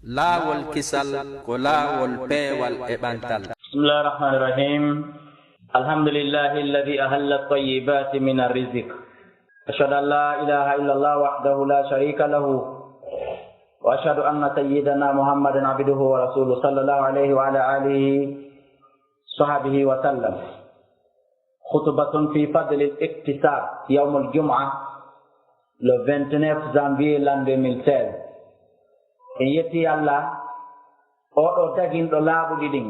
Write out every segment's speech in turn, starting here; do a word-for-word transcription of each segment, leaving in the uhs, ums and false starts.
Laawol kisal ko laawol peewal e ɓantal. بسم الله الرحمن الرحيم. الحمد لله الذي أحل الطيبات من الرزق. أشهد أن لا إله إلا الله وحده لا شريك له. وأشهد أن سيدنا محمدا عبده ورسوله صلى الله عليه وعلى آله وصحبه وسلم. خطبة في فضل الاقتصاد يوم الجمعة، le vingt-neuf janvier l'an deux mille seize. En yetti Allah, oɗo daginɗo laaɓuɗi ɗin,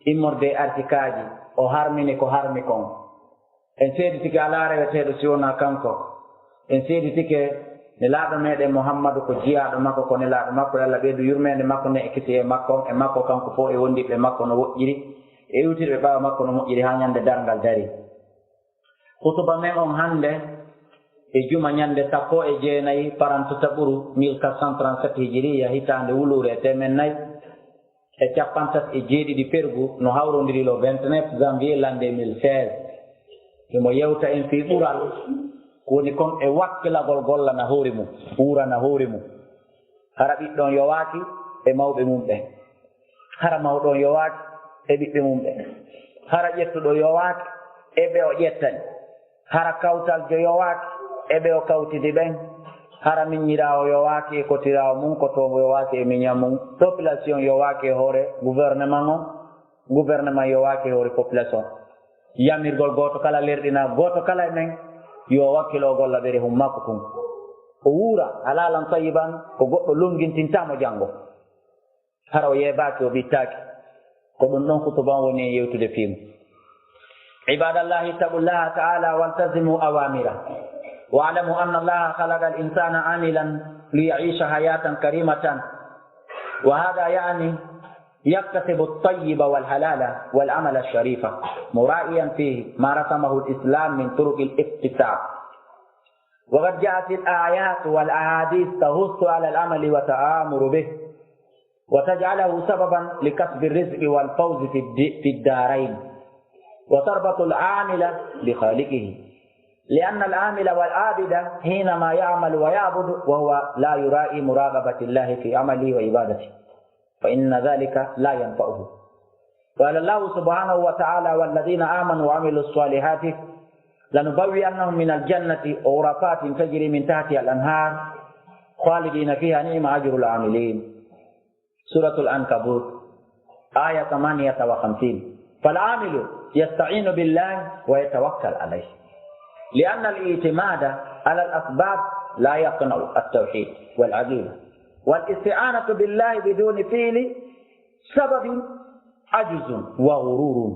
immorde e arsikaaji, o harmini ko harmi kon. En seeditike alaa reweteeɗo si wonaa kanko. En seeditike nelaaɗo meɗen Muhammadu ko jiyaaɗo makko, ko nelaaɗo makko, yo Allah ɓeydu yurmeende makko nden e kisiyee makko, e makko kanko fof e wondiɓɓe makko no woɗɗiri, e iwtirɓe ɓaawo makko no moƴƴiri haa ñande darngal darii. Hutuba men on hannde e juma ñande sappo e jeenayi faranta taɓuru mille quatre cent trente-sept hijiriya, hitaande wuluure e teemen nayi e cappanɗe tati e jeeɗiɗi pergu, no hawrondiri le vingt-neuf janvier l'an deux mille seize. Himo yewta en fii ɓural, ko woni kon e wakkilagol gollana hoore mum, wuurana hoore mum. Hara ɓiɗɗo on yowaaki e mawɓe mum ɓen. Hara mawɗo on yowaaki e ɓiɓɓe mum ɓen. Hara ƴettuɗo yowaaki e ɓe o ƴettani. Hara kawtaljo yowaaki e ɓe o kawtidi ɓen. Hara miñiraawo yowaaki e kotiraawo mum, kotoongo yowaaki e miñan mum. Population yowaaki e hoore gouvernement on. Gouvernement yowaaki e hoore population. Yamirgol gooto kala lerɗinaa gooto kala e men yo wakkilo o golla ɓerehun makko kun. O wuura halaalan tayyiban, ko goɗɗo lonngintintaa mo janngo. Hara o yeebaaki, o ɓittaaki. Ko ɗun ɗon hutuba on woni en yewtude fii mun. عباد الله، اتقوا الله تعالى والتزموا أوامره. واعلموا أن الله خلق الإنسان عاملا ليعيش حياة كريمة. وهذا يعني يكتسب الطيب والحلال والعمل الشريف، مراعيا فيه ما رسمه الإسلام من طرق الاكتساب. وقد جاءت الآيات والأحاديث تحث على العمل وتآمر به، وتجعله سببا لكسب الرزق والفوز في الد-، في الدارين، وتربط العامل بخالقه، لأن العامل والعابد حينما يعمل ويعبد وهو لا يراعي مراقبة الله في عمله وعبادته، فإن ذلك لا ينفعه. قال الله سبحانه وتعالى: والذين آمنوا وعملوا الصالحات لنبوئنهم من الجنة غرفات تجري من تحتها الأنهار خالدين فيها نعم أجر العاملين. سورة العنكبوت، آية ثمانية وخمسين. فالعامل يستعين بالله ويتوكل عليه، لأن الاعتماد على الأسباب لا يقنع التوحيد والعقيدة، والاستعانة بالله بدون فعل سبب عجز وغرور.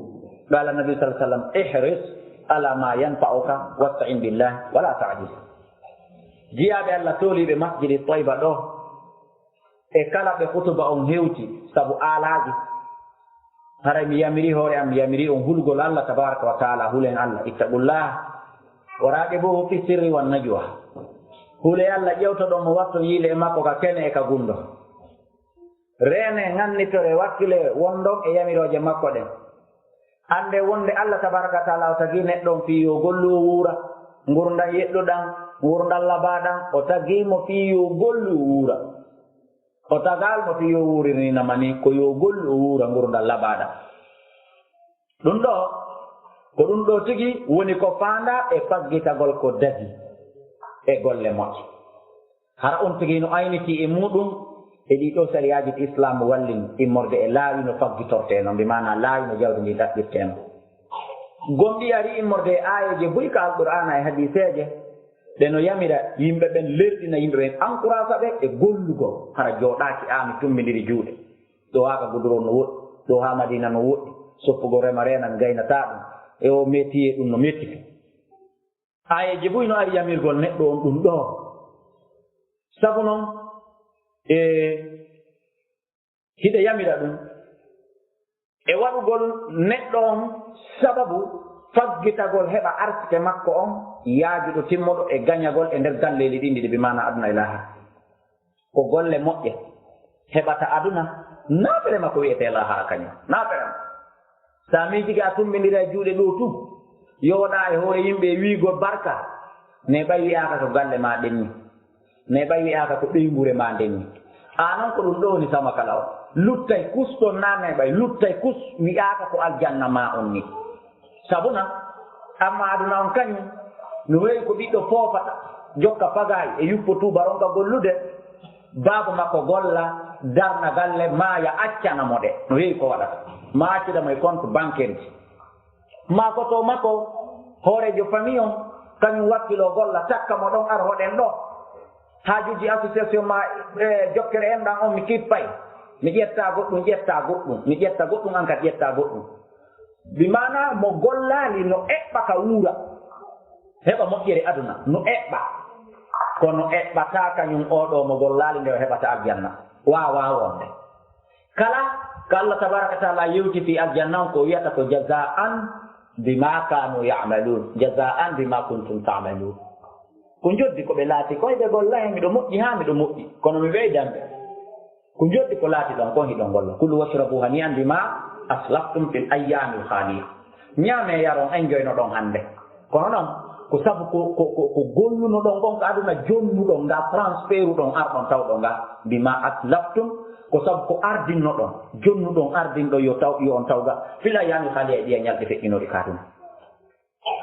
قال النبي صلى الله عليه وسلم: احرص على ما ينفعك واستعن بالله ولا تعجز. Jiyaaɓe Allah tooliiɓe Masjidi Tayba ɗoo, e kala ɓe hutuba on hewti sabu aalaaji. Haray mi yamiri hoore am, mi yamiri on hulgol Allah tabaraka wa taala, hulen Allah, ittaqullah. Waraɓe bo fi sirri wan najwa. Hule Allah, ƴewtoɗon mo, watton yiile e makko ka kene e ka gundo. Reene, ŋannitore, wakkile wondon e yamirooje makko ɗen. Annde wonde Allah tabaraka wa taala o tagi neɗɗo on fii yo gollu o wuura, ngurndan yeɗɗuɗan, ngurndan labaaɗan, o tagi mo fii yo gollu o wuura. O tagal mo fii yo wuurirnina mani, ko yo gollu o wuura ngurndan labaaɗan. Ɗun ɗoo, ko ɗun ɗoo tigi woni ko faandaa e faggitagol ko dagi e golle moƴƴe. Hara on tigi no aynitii e muuɗun e ɗii ɗoo sariyaaji ɗi Islaamu wallini immorde e laawi no faggitortee non, bi maanaa laawi no jawdi ndin ɗaɓɓirtee non. Gomɗii arii immorde e aayeeje buy ka Alqur'aana e hadiiseeje, ɗe no yamira yimɓe ɓen, lerɗina yimɓe ɓen, encourage ɓe e gollugol. Hara jooɗaaki haa mi tummbindiri juuɗe. Ɗoo haa ka Guduroo no woɗɗi, ɗoo haa Madiina no woɗɗi, soppugol rema reena mi gaynataa ɗun. E oo métier ɗun no metti. Aayeeje buy no ari yamirgol neɗɗo on ɗun ɗoo. Sabu non, e, hiɗa yamira ɗun e waɗugol neɗɗo on sababu faggitagol heɓa arsike makko on yaajuɗo timmuɗo e gañagol e nder galleeli ɗin ɗiɗi, bi maanaa aduna e laahara. Ko golle moƴƴe heɓata aduna, naafere ma ko wi'etee laahara kañun. Naafere ma. Sa miijike a tummbindira e juuɗe ɗoo tun, yooɗaa e hoore yimɓe e wi'ugol barka, mais ɓay wi'aaka ko galle maa ɗenni, mais ɓay wi'aaka ko ɓeynguure maa ndenni. Haa non ko ɗum ɗo woni sama kala o. Luttay kus ton na neɓay, luttay kus wi'aaka ko aljanna ma on ni. Sabuna, amma aduna on kañum, no weeyi ko ɓiɗɗo foofata, jokka pagaay e yuppo tuuba ronka gollude, baaba makko golla, darna galle, maaya accana mo ɗe. No weeyi ko waɗata. Ma accida mo e compte bancaire ji. Ma ko to makko, hooreejo famille on, kañum wakkilo golla, takka mo ɗon ar hoɗen ɗo. Haajuuji association ma, e jokkere en ɗan on mi kippay. Mi ƴetta goɗɗum, ƴetta goɗɗum, mi ƴetta goɗɗum, an kadi ƴetta goɗɗum. Bi maana mo gollaali no eɓɓa ka wuura. Heɓa moƴƴere aduna, no eɓɓa. Kono eɓɓata kañum oo ɗoo mo gollaali nde o heɓata aljanna. Waawaa wonde. Kala ko Allah tabaraka wa taala yewti fii aljanna on ko wiyata ko jazaan bima kanu ya'malun, jazaan bima kuntum ta'malun. Ko njoddi ko ɓe laati koy ɓe golla hen, miɗo moƴƴi haa miɗo moƴƴi, kono mi ɓeydan ɓe. Ko njoddi ko laati ɗon kon hiɗon golla. Kulu washrabu hani'an bima aslaftum fil ayyamil khaliya. Ñaamee yaron, enjoy no ɗon hannde. Kono noon, ko sabu ko, ko, ko, ko gollunoɗon kon ko aduna, jonnuɗon nga, transferuɗon, arɗon tawɗon nga, bima aslaftum, ko sabu ko ardinnoɗon, jonnuɗon, ardinɗon yo taw, yo on taw nga, fil ayyamil khaliya, e ɗiya ñalɗi feƴƴinooɗi ka aduna.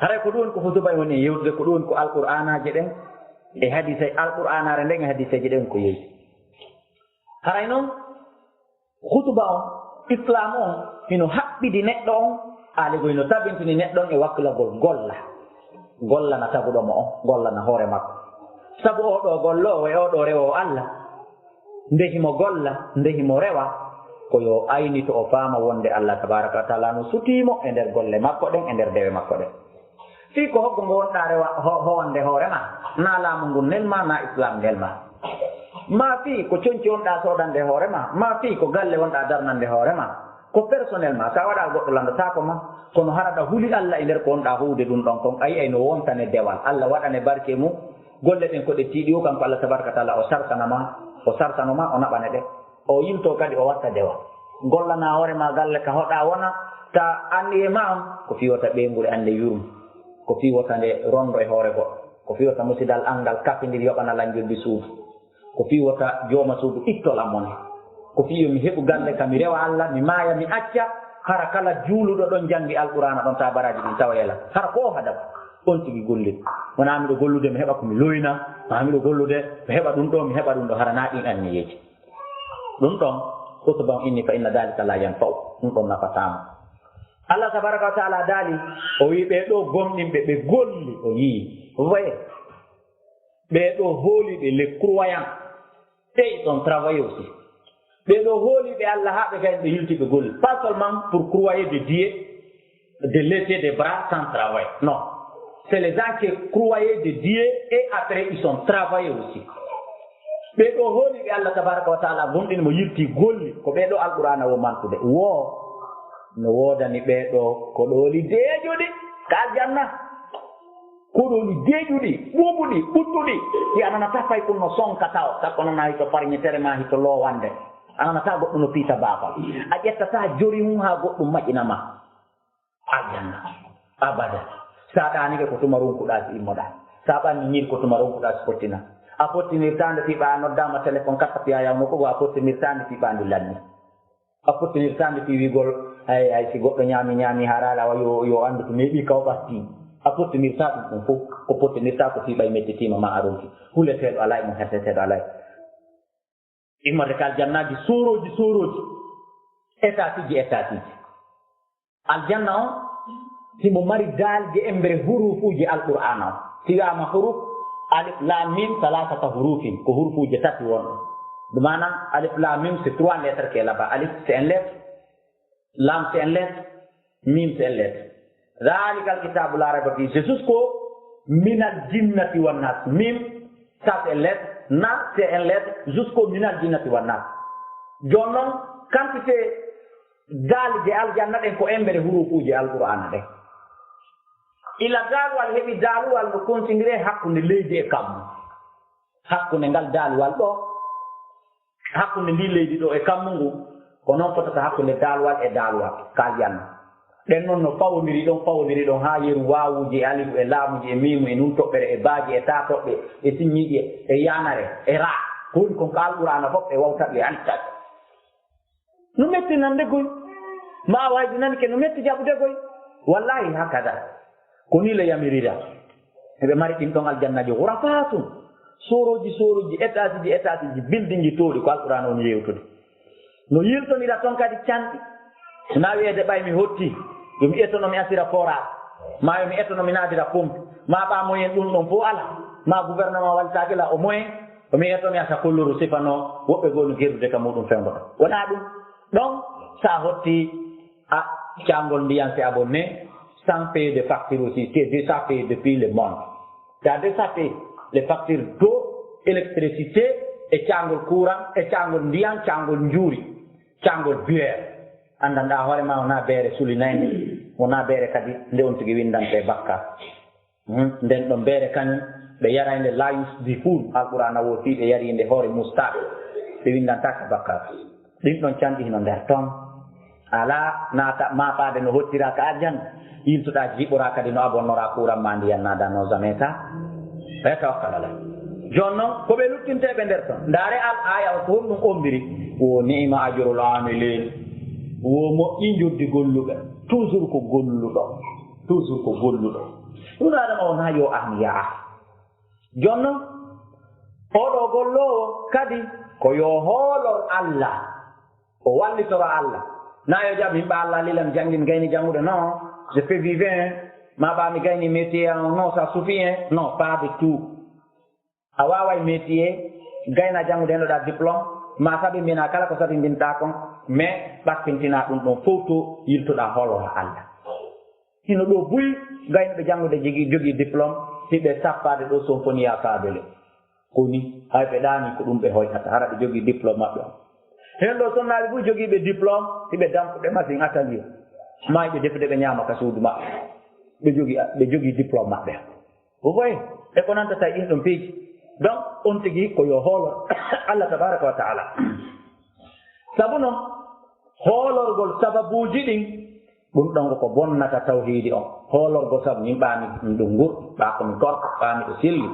Haray ko ɗum woni ko hutuba woni e yewtude, ko ɗum woni ko alqur'anaaje ɗen, e hadisay, alqur'anaare nden e hadiseeje ɗen ko yehi. Haray noon, hutuba on, islam on, hino haɓɓidi neɗɗo on, aaligo hino tabintini neɗɗo on e wakkilagol golla. Golla na taguɗo mo on, golla na hoore makko. Sabu oo ɗoo golloowo e oo ɗoo rewoowo Allah, nde himo golla, nde himo rewa, ko yo aynito o faama wonde Allah tabaraka wa taala no sutii mo e nder golle makko ɗen, e nder dewe makko ɗen. Fii ko hoggo ngo wonɗaa rewa, ho-, howande hoore ma, na laamu ngun nel ma, na islam nel ma. Ma fii ko conci wonɗaa soodande hoore ma, ma fii ko galle wonɗaa darnande hoore ma. Ko personnel ma, sa waɗaa goɗɗo lanndataako ma, kono hara ɗa huli Allah e nder ko wonɗaa huwude ɗum ɗon kon, a yi'ay no wontane dewal. Allah waɗane barke mum, golle ɗen ko ɗe tiiɗi o, kanko Allah tabaraka wa taala o sarsana ma, o sarsano ma, o naɓane ɗe. O yilto kadi o watta dewa. Gollana hoore ma galle ka hoɗa wona, ta anniye ma on, ko fii wota ɓeynguure annde yurmo. Ko fii wota nde rondo e hoore goɗɗo. Ko fii wota musidal anngal kafindir yoɓana lanjoddi suudu. Ko fii wota jooma suudu itto lamone. Ko fii yo mi heɓu galle ka mi rewa Allah, mi maaya, mi acca, hara kala juuluɗo ɗon janngi Alqur'aana ɗon ta baraaji ɗin tawa yela. Hara ko o hadaf? On tigi golliɗo. Wona miɗo gollude mi heɓa ko mi loyna, ma miɗo gollude mi heɓa ɗum ɗo, mi heɓa ɗum ɗo, hara na ɗin anniyeeji. Ɗum ɗon, khutba on inni fa inna dhalika la yanfa'u. Ɗum ɗon nafataama. Allah tabaraka wa taala daali, o wi ɓe ɗo gomɗinɓe, ɓe golli, o yii. Vous voyez? Ɓe ɗo hooliɓe, les croyants, ɓe ils sont travaillés aussi. Ɓe ɗo hooliɓe Allah haa ɓe gayen ɓe yilti ɓe golli. Pas seulement pour croire de Dieu, de lever des bras sans travail. Non. C'est les gens qui croyaient de Dieu et après ils sont travaillés aussi. Ɓe ɗo hooliɓe Allah tabaraka wa taala, gomɗin mo, yilti golli, ko ɓe ɗo Alqur'aana wo mantude. Wo no woodani ɓe ɗo ko ɗooli deeƴuɗi ka aljanna. Ko ɗooli deeƴuɗi, ɓuuɓuɗi, ɓuttuɗi. Ɗi a nanata fay kun no sonka taw, takko nana hito parñetere ma hito lowande. A nanata goɗɗo no piita baafal. A ƴettata jori mum haa goɗɗum maƴina ma. Aljanna. Abada. Sa ɗaanike ko tuma runkuɗaa si immoɗaa. Sa ɓanni ñiiri ko tuma runkuɗaa si fottina. A fottinirtaande fii ɓaa noddaama téléphone katta piyaa yaw nokku goo, a fottinirtaande fii ɓaa ndi lanni. A fottinirtaande fii wiigol hay, hay si goɗɗo ñaami, ñaami haraala wa yo, yo anndu to neeɓi kaw ɓatti. A fottinirtaa ɗum ɗum fof. Ko fottinirtaa ko fii ɓay mettitiima ma a ronki. Huleteeɗo alaa e mum, herseteeɗo alaa e. Immorde ka aljannaaji soorooji, soorooji. Étatiji, étatiji. Aljanna on, himo mari daalde embere huruufuuji Alqur'aana on. Si wiyaama huruuf, alif, laam, miim, salaasata huruufin, ko huruufuuje tati won ɗon. Ɗum maana, alif, laam, miim, c'est trois lettres qui est là-bas. Alif, c'est une lettre. Laam, c'est une lettre. Miim, c'est une lettre. Dhalika al-kitaabu laa rayba fiihi, c'est jusqu'au minal jinnati wan naas. Miim, ça c'est une lettre. Naas, c'est une lettre. Jusqu'au minal jinnati wan naas. Jooni non, quantité daalde aljanna ɗen ko embere huruufuuje Alqur'aana ɗen. Ila daaluwal heɓi daaluwal no kontindiree hakkunde leydi e kammu. Hakkunde ngal daaluwal ɗo, hakkunde ndi leydi ɗo e kammu ngu, ko non fotata hakkunde daaluwal e daaluwal ka aljanna. Ɗen non no fawondiri ɗon, fawondiri ɗon haa yeru waawuuji e alifu e laamuuji e miimu e nun toɓɓere e baaji e taa toɓɓe e sinñiiɗi e yaanare e raa. Ko woni kon ko Alqur'aana fof ɓe wawta ɓe alta. No metti nande goy. Ma a waydi nani ke no metti jaɓude goy. Wallahi hakada. Ko ni le yamirira. Eɓe mari ɗin ɗon aljannaji hurafatun. Soroji, soroji, étage ji, étage ji, building ji tooɗi ko Alqur'aana woni yewtude. No yiltonira ton kadi canɗi. Na wiyeede ɓay mi hotti, yo mi etto no mi asira forage, ma yo mi etto no mi naadira pompe, ma ɓa moyen ɗum ɗon fof ala, ma gouvernement wallitaaki la o moyen, o mi etto mi asa kolluru sifano, woɓɓe goo no gerdude ka muɗum fewndo ɗon. Wona ɗum, ɗon sa hotti a caangol ndiyan c'est abonné, sans payer de facture aussi, c'est déjà payé depuis le monde. T'as déjà payé les factures d'eau, électricité, e caangol courant, e caangol ndiyan, caangol njuuri, caangol bière. Anndanɗaa hoore ma wonaa beere sulinayne, wonaa beere kadi nde on tigi winndante bakka. Hmm, nden ɗon beere kañum, ɓe yaraynde la yusbihun, Alqur'aana woo fii ɓe yariinde hoore mustaaɓe, ɓe winndantaake bakka. Ɗin ɗon canɗi hino nder ton. Alaa naata maafaade no hottira ka aljanna, yiltoɗaa jiɓoraa kadi no abonnoraa kuuran ma ndiyan naada no zameta. E tawakkal alay. Jooni non, ko ɓe luttinteeɓe nder ton. Ndaare al aaya o ko honɗum ombiri. Wo ni'ima ajrul amilin. Wo moƴƴi njoddi golluɓe. Toujours ko golluɗo. Toujours ko golluɗo. Ɗum adama o na yo an yaa. Jooni non, oɗo golloowo kadi ko yo hoolor Allah. O wallitoro Allah. Na yo jaɓ yimɓe Allah lilan janngin gayni janngude. Non, je peux vivre, hein. Ma ɓa mi gayni métier, hein. Non, ça suffit, hein. Non, pas du tout. A waaway métier, gayna janngude henoɗa diplôme, ma sabi mbina kala ko sabindinta kon, mais ɓakkintina ɗum ɗon fof to yiltoɗa hoolora Allah. Hino ɗo buy gaynuɓe janngude jigi-, jogii diplôme, hiɓe sappaade ɗo somponiya faabele. Ko ni, hay ɓe ɗaani ko ɗum ɓe hoytata, hara ɓe jogii diplôme maɓɓe on. Heen ɗo sonnaaɓe buy jogiiɓe diplôme, hiɓe dampude machine atelier. Maa hiɓe defude ɓe ñaama ka suudu maɓɓe. Ɓe jogii, ɓe jogii diplôme maɓɓe. Ko koye, e ko nanta tawi ɗin ɗon piiji. Donc, on tigi ko yo hoolo Allah tabaraka wa taala. Sabu non, hoolorgol sababuuji ɗin, ɗum ɗon ko ko bonnata tawhiidi on. Hoolorgol sabu min ɓaami ɗum ngur, ɓaa ko mi gorko, ɓaa miɗo selli,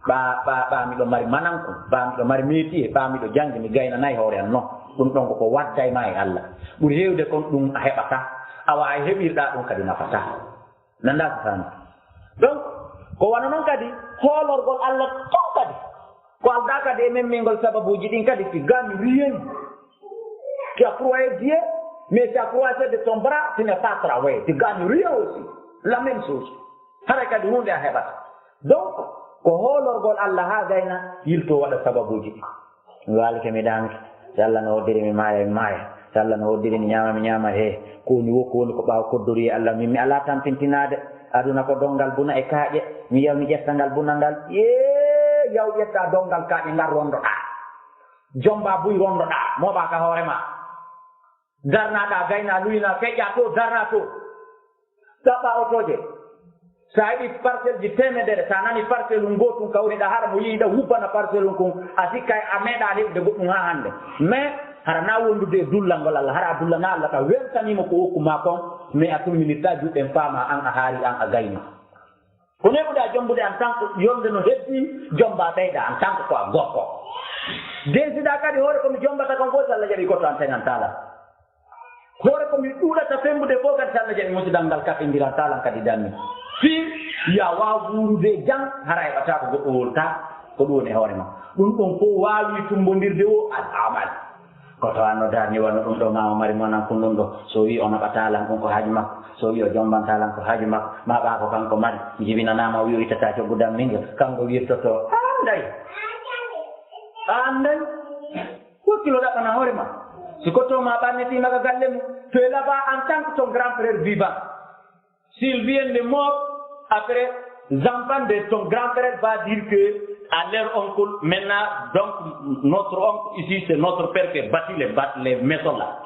ɓaa, ɓaa, ɓaa miɗo mari mananko, ɓaa miɗo mari métier, ɓaa miɗo janngi, mi gaynanay hoore an non. Ɗum ɗon ko ko wadday ma e Allah. Ɓuri heewde kon ɗum a heɓata, awa a heɓirɗaa ɗum kadi nafata. Nanda ko faami. Donc, ko wano non kadi, hoolorgol Allah ton kadi. Ko aldaa kadi e memmingol sababuuji ɗin kadi, tu gagnes rien. Tu as croyé Dieu, mais tu as croisé de ton bras, tu n'as pas travaillé. Tu gagnes rien aussi. La même chose. Haray kadi huunde a heɓata. Donc, ko hoolorgol Allah haa gayna yilto waɗa sababuuji ɗin. Mi waalike, mi ɗaanike. Si Allah no hoddiri, mi maaya, mi maaya. Si Allah no hoddiri, mi ñaama, mi ñaama. He, ko woni wo, ko woni ko ɓaawo koddori e Allah. Min, mi alaa tampintinaade. Aduna ko donngal buna e kaaƴe. Mi yaw, mi ƴetta ngal buna ngal. Yee, yaw ƴetta donngal kaaƴe ngal rondoɗaa. Jomba buy rondoɗaa. Mooɓaa ka hoore ma. Darnaɗaa, gaynaa, luynaa, feƴƴaa to, darnaa to. Ɗaɓɓaa otooje. So a yiɗi parcelle ji teemedere, so a nani parcelle un gootun kawriɗaa, hara mo yiɗa wubbana parcelle un kun, a sikka a meeɗaa heɓude goɗɗum haa hannde. Mais hara na wondude e dullal ngol Allah, hara a dullana Allah ka weltaniima ko okku ma kon, mais a tumminirtaa juuɗe en faamaa an a haari an a gayni. Ko neɓuɗaa jombude en tant que yolnde no heddi, jombaa ɓeyɗaa en tant que ko a gorko. Densiɗaa kadi hoore ko mi jombata kon fof, so Allah jaɓi goto an teŋan taala. Hoore ko mi ɗuuɗata fembude fof kadi, so Allah jaɓi musidal ngal kaɓɓindiral talan kadi danni. Fii ya waaw wuurude e jam, hara heɓataa ko goɗɗo wowlata, ko ɗum woni e hoore ma. Ɗum ɗon fof waawi tummbondirde o al amal. Ko to an no darni wano ɗum ɗo, ma o mari monan kun ɗum ɗo. So wii o naɓataa lan ɗum ko haaju makko, so wii o jombantaa lan ko haaju makko, ma ɓaa ko kanko mari, jibinanaama o wii o ittataa coggu damminge, kanko wirtoto. Anday. Anday. Wakkilo ɗaɓɓana hoore ma. Si ko to ma ɓannitiima ka galle mum, to e laba en tant que ton grand frère vivant. S'il vient de mort, après, les enfants de ton grand frère va dire que à leur oncle, maintenant, donc, notre oncle ici, c'est notre père qui a bâti les, bat-, les maisons là.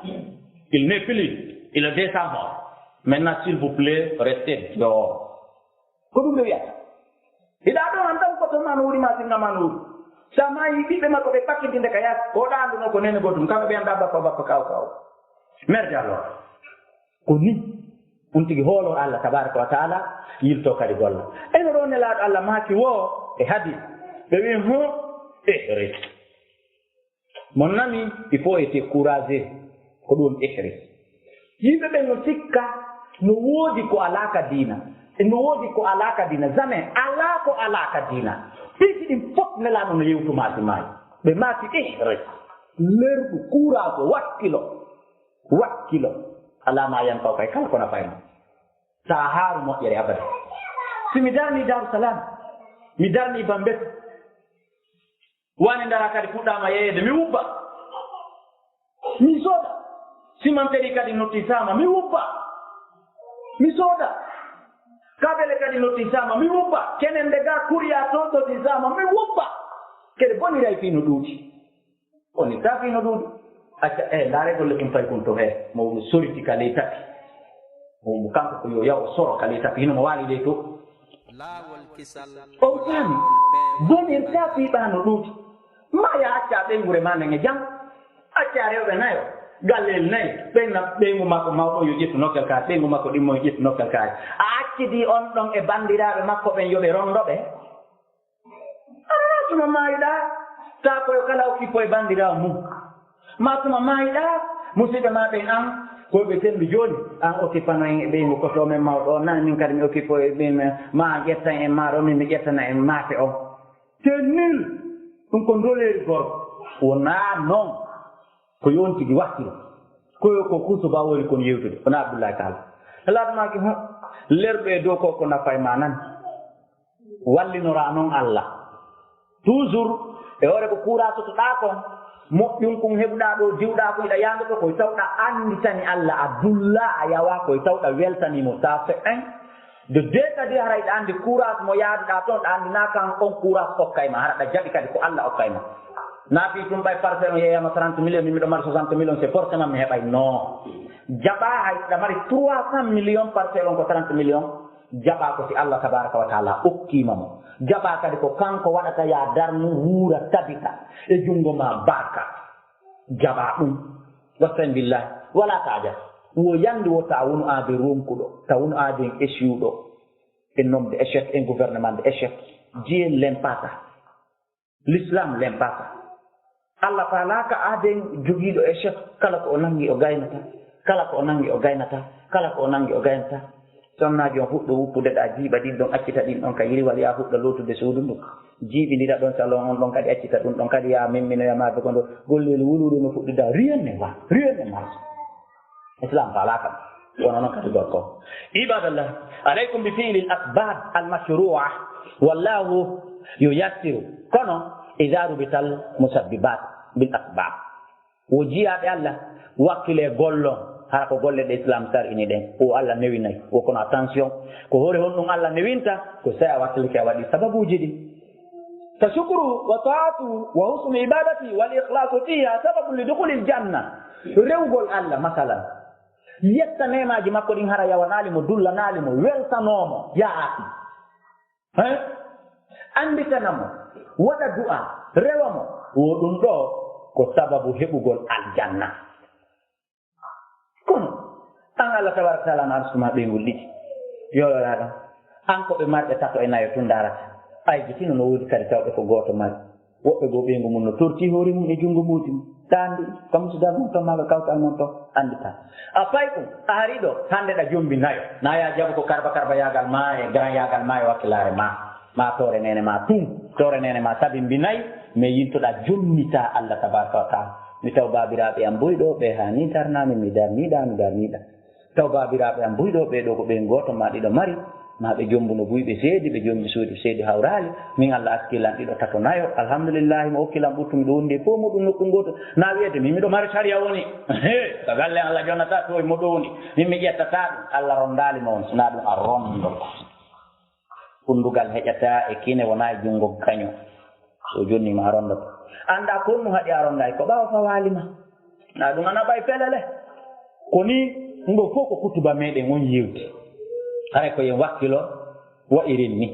Il n'est plus, il est déjà mort. Maintenant, s'il vous plaît, restez dehors. Ko ɗum ɓe wiyata. Hiɗa ɗo an tan ko to ma no wuri ma singa ma no wuri. Sa maayi ɓiɓɓe makko ɓe ɓakkitinde ka yaasi. Ko ɗaanduno ko nene gotum. Kamɓe ɓe annda bappa bappa kaw kaw. Merde alors. Ko ni. On tigi hoolo Allah tabaraka wa taala yilto kadi golla. Eno ɗo nelaaɗo Allah maaki wo e hadis. Ɓe wi, "Hu, eh, rek." Mon ami, il faut ete courageux. Ko ɗum ihris. Yimɓe ɓen no sikka no woodi ko alaa ka diina. E no woodi ko alaa ka diina. Jamais. Alaa ko alaa ka diina. Piiji ɗin fof Nelaaɗo no yewtumaaki maayo. Ɓe maaki ihris. Lerɗu, courage, wakkilo. Wakkilo. Alaa ma yan kaw kay kala ko na fayma. Sa haaru moƴƴere abada. Si mi darni Daaru Salaam, mi darni Bambet, wani ndara kadi fuɗɗaama yeeyeede, mi wubba. Mi sooda. Simanteeri kadi nottisaama, mi wubba. Mi sooda. Kabele kadi nottisaama, mi wubba. Kenen nde ga kuriya toon nottisaama, mi wubba. Kede boniray fii no ɗuuɗi. Oni tafi no ɗuuɗi. Acca, e, ndaare golle ɗum fay kun to, e, mo soriti ka ley tapi. Mo, mo kanko ko yo yaw o soro ka ley tapi, hino mo waali ley to. Laawol kisal. O faami. Bonir tafi ɓaa no ɗuuɗi. Ma ya acca ɓeynguure ma nden e jam. Acca rewɓe nayo. Gallel nayi. Ɓen na ɓeyngu makko mawɗo yo ƴettu nokkel kaari. Ɓeyngu makko ɗimmo yo ƴettu nokkel kaari. A accidi on ɗon e banndiraaɓe makko ɓen yo ɓe rondo ɓe. Aɗa tuma maayiɗaa, taa koyo kala okkippo e banndiraawo mum. Ma tuma maayiɗaa, musidɓe ma ɓen an, ko ɓe senndu jooni, an okkippano en e ɓeyngu koto men mawɗo o, nan min kadi mi okkippo e ɓen, ma ƴettan en maaro, min mi ƴettana en maafe o. C'est nul. Ɗum ko ndoleeri gorko. Wonaa noon. Ko yo on tigi wattiro. Ko yo ko kuuso ba woni kon yewtude. Wonaa Abdullahi Taala. Laatmaaki, hum, lerɓe e dow ko ko nafa e ma nan. Wallinoraa noon Alla. Toujours, e hoore ko kuuraa sotoɗaa kon, moƴƴum kun heɓuɗaa ɗoo, diwɗaa ko iɗa yaande ɗoo, koy tawɗa annditani Alla, a dullaa, a yawaa, koy tawɗa weltanii mo, ça fait un. De deux kadi, hara iɗa anndi kuuraa mo yaaduɗaa toon, ɗa anndi naa kan on kuuraa okkay ma, hara ɗa jaɓi kadi ko Alla okkay ma. Naa fii tun ɓay parcelle on yeeyama trente millions, min miɗo mari soixante millions, c'est forcément mi heɓay. Non. Jaɓaa hay ɗa mari trois cent millions, parcelle on ko trente millions. Jaɓaa ko si Allah tabaraka wa taala okkiima mo. Jaɓaa kadi ko kanko waɗata yaa darnu, wuura, tabita e junngo maa barka. Jaɓaa ɗum. Wasta'in billah. Walaa taaja. Wo yandi wo ta wonu aaden ronkuɗo, ta wonu aaden échouɗo. En homme d'échec, en gouvernement d'échec. Dieu n'aime pas ça. L'islam n'aime pas ça. Allah faalaaka aaden jogiiɗo échec, kala ko o nanngi o gaynata, kala ko o nanngi o gaynata, kala ko o nanngi o gaynata. Sonnaajo on fuɗɗo wuppude ɗa jiiɓa ɗin ɗon, accita ɗin ɗon ka yiriwal, yaa fuɗɗa lootude suudu ndu. Jiiɓindira ɗon salon on ɗon kadi, accita ɗum ɗon kadi, yaa memminoya maɓɓe ko ndo golleeli wuluuɗo no fuɗɗida. Rien ne va, rien ne marche. Islam faalaaka ɗum. Wona noon kadi gorko. Ibadallah, alaykum bi fi'li al asbab al mashru'a, wallahu yuyassiru. Kono, idha rubital musabbibat bil asbab. Wo jiyaaɓe Allah, wakkile gollon, hara ko golle ɗe Islam sar'ini ɗen. Wo Allah newinay. Wo kono attention, ko hoore honɗum Allah newinta? Ko sey a wakkilike a waɗi sababuuji ɗin. Fa shukru wa ta'atu wa husnu ibadati wal ikhlasu fiha sababun li dukhulil janna. Rewgol Allah, masalan. Yetta neemaaji makko ɗin hara yawanaali mo, dullanaali mo, weltanoo mo, yaa akhi. Hein? Annditana mo, waɗa du'a, rewa mo. Wo ɗum ɗoo ko sababu heɓugol aljanna. Kono, an Allah tabaraka taala na arsumaa ɓeyngol ɗiɗi. Yoololaa ɗon. An ko ɓe marɓe tato e nayo tun ndaarata. Aygitino no woodi kadi tawɓe ko gooto mari. Woɓɓe goo ɓeyngu mum no tortii hoore mum e junngo moodi mum. Ɗaanɗi, kam so dal mum to maa ɓe kawtal mon to, annditaa. A fay ɗum, a harii ɗo, hannde ɗa jombi nayo. Na yaa jaɓu ko karba karba yaagal maa e garan yaagal maa e wakkilaare maa. Maa toore neene maa tun, toore neene maa sabi mbi nayi, mais yintoɗaa jommitaa Allah tabaraka wa taala. Mi taw baabiraaɓe am buy ɗo, ɓe haa ni darnaa mi, mi darniiɗaa, mi darniiɗaa. Taw baabiraaɓe am buy ɗo, ɓee ɗoo ko ɓeen gooto maa ɗiɗo mari, maa ɓe jommbuno buy ɓe seedi, ɓe jommbi suudu seedi hawraali. Min Allah askii lan ɗiɗo, tato, nayo. Alhamdulillahi, mo okki lan ɓuttu, miɗo wondi e fof muɗum nokku gooto. Na wi'ete min miɗo mari sariya woni. He, ka galle Allah jonnataa to e mo ɗo woni. Min mi ƴettataa ɗum. Allah ronndaali mo on, sinaa ɗum a ronndo. Kunndugal heƴataa e kine wonaa e junngo gaño. So jonni ma a ronndoto. Anndaa ko honɗum haɗi a ronndaay, ko ɓaawo fawaali ma. Na ɗum ana ɓay pelele. Ko ni, ngo fof ko kutuba meɗen on yewti. Haray ko yen wakkilo wa irin ni.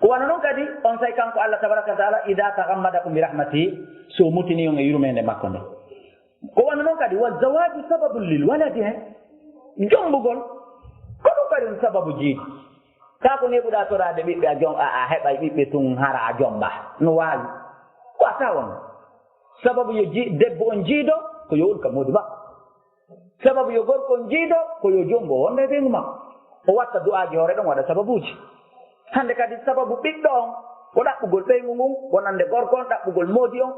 Ko wano non kadi, on say kanko Allah tabaraka wa taala, "Ida tagammadakum bi rahmatihi", so mutini on e yurmeende makko nde. Ko wano non kadi, "Wa zawaju sababun lil waladi", he. Jombugol, ko ɗum kadi on sababu jiidi. Kaa ko neɓuɗaa toraade ɓiɓɓe, a jom-, a, a heɓay ɓiɓɓe tun hara a jomba. No waawi. Ko a tawon. Sababu yo ji-, debbo on jiido, ko yo un ka moodi makko. Sababu yo gorko on jiido, ko yo jombo o wonda e ɓeyngu makko. O watta du'aaji hoore ɗon, waɗa sababuuji. Hannde kadi sababu ɓiɗɗo on, ko ɗaɓɓugol ɓeyngu ngun, wonande gorko on, ɗaɓɓugol moodi on,